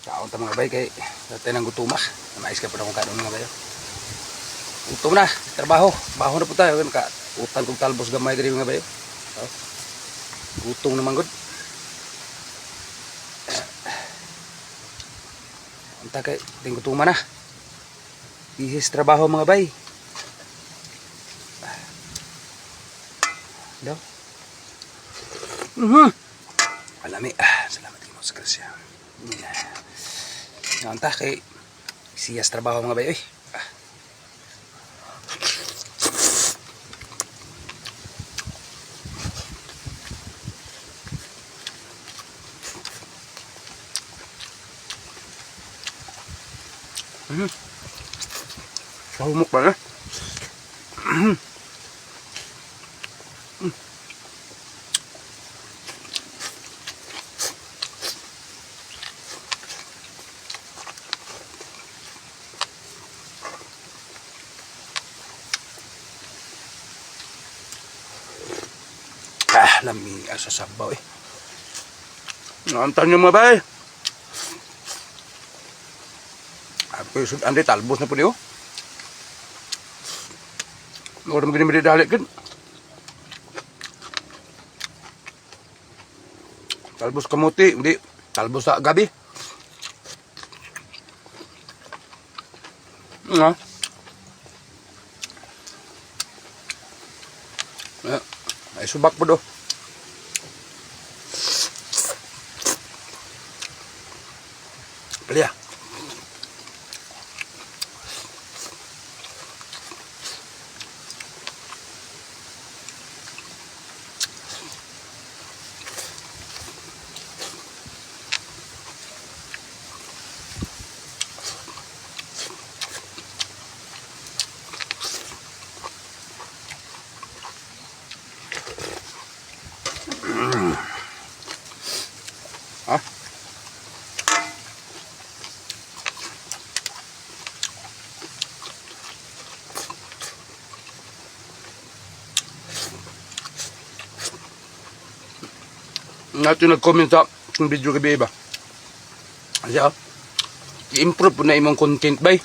Kaon ta, mga bay, kay dati nang gutuma. Mais ka pa na kung kaon, mga bay. Gutom na, trabaho. Trabaho na po tayo. Maka utang kong talbos gamay diri, mga bay. Oh. Gutom naman gud. Unta kay ting gutuma na. Bihis trabaho, mga bay. Daw. Alami. Ah, salamat Ginoo sa grasya. Yeah. Unta kay siyas trabaho, mga bay. Uy. Ah. Sahumok pa na. Ah, lami sa sabaw eh. Naantan nyo, mga bay. Ako yung sudan talbos na po niyo. Wala mo ganyan dali gud. Talbos kamuti, hindi. Talbos sa gabi. Nga. Ah, ay subak po do. Palya. Ah. Nato nag-comment sa kung video gabi ba. Siya, i-improve po na imong content bay.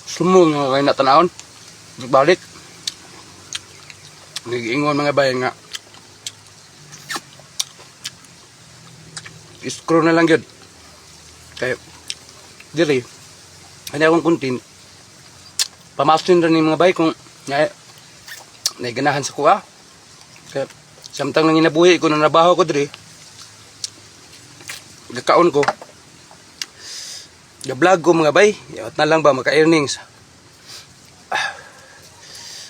Sumo nga kay natanawon. Balik. Nag-ingon, mga bay, nga scroll na lang yun. Kaya diri kanya akong content pamasin rin ni, mga bay, kung na naiganahan sa kuha. Kaya samtang nanginabuhi ko na nabaho ko diri, gakaon ko, ga-vlog ko, mga bay, yawat na lang ba maka-earnings. Ah,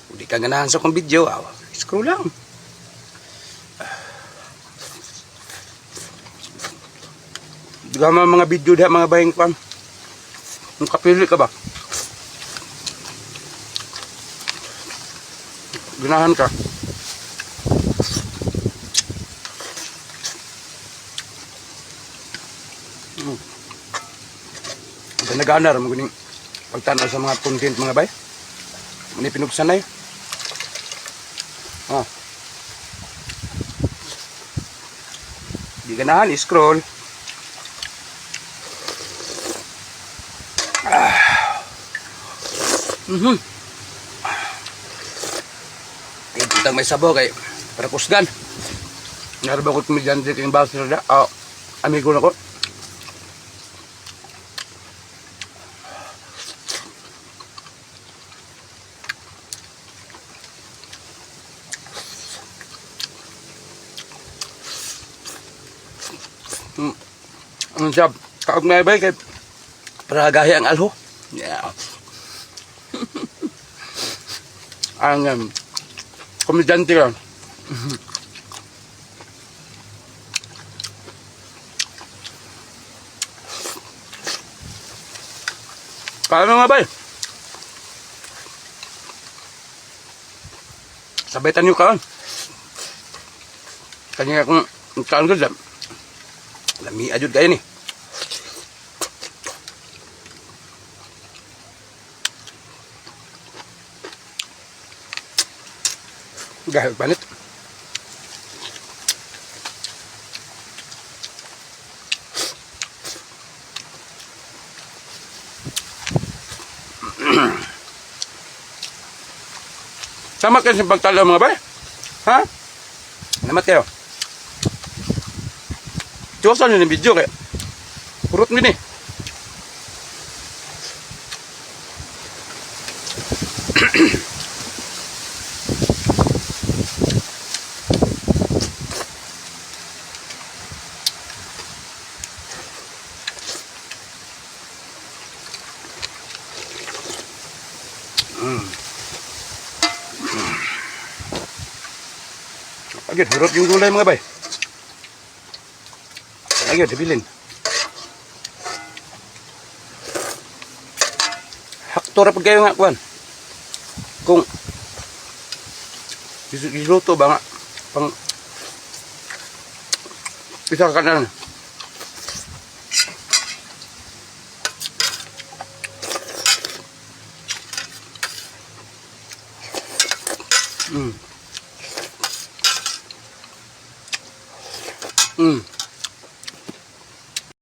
kung di ka ganahan sa akong video, ah, scroll lang. Di ka mga video diha, mga baying pan. Kung kapili ka ba? Ganahan ka. Nagana ra mo guning pagtanaw sa mga content, mga bay. Mani pinugsanay. Oh. Di ganahan, scroll. Ah. Ay, butang may sabaw kay para kusgan. Narba ko komedyante kayong basa na. Oh, amigo na ko. Ano siya? Kaog na ba kay para gahi ang alho. Yeah. Ang komedyante ka. Kaya nga ba? Sabay tanyo kaon. Kanya akong kaon ko dyan. Lami ajud kayo ni. Gahil panit. Sama kayo sa pagtalo, mga bay. Ha? Salamat kayo. Tiwasan yun yung video kaya. Purot mo yun eh. Agad, hurot yung gulay, mga bay. Agad, habilin. Hakto ra pag kayo nga, kuan. Kung giluto ba nga, pang isa ka kanan.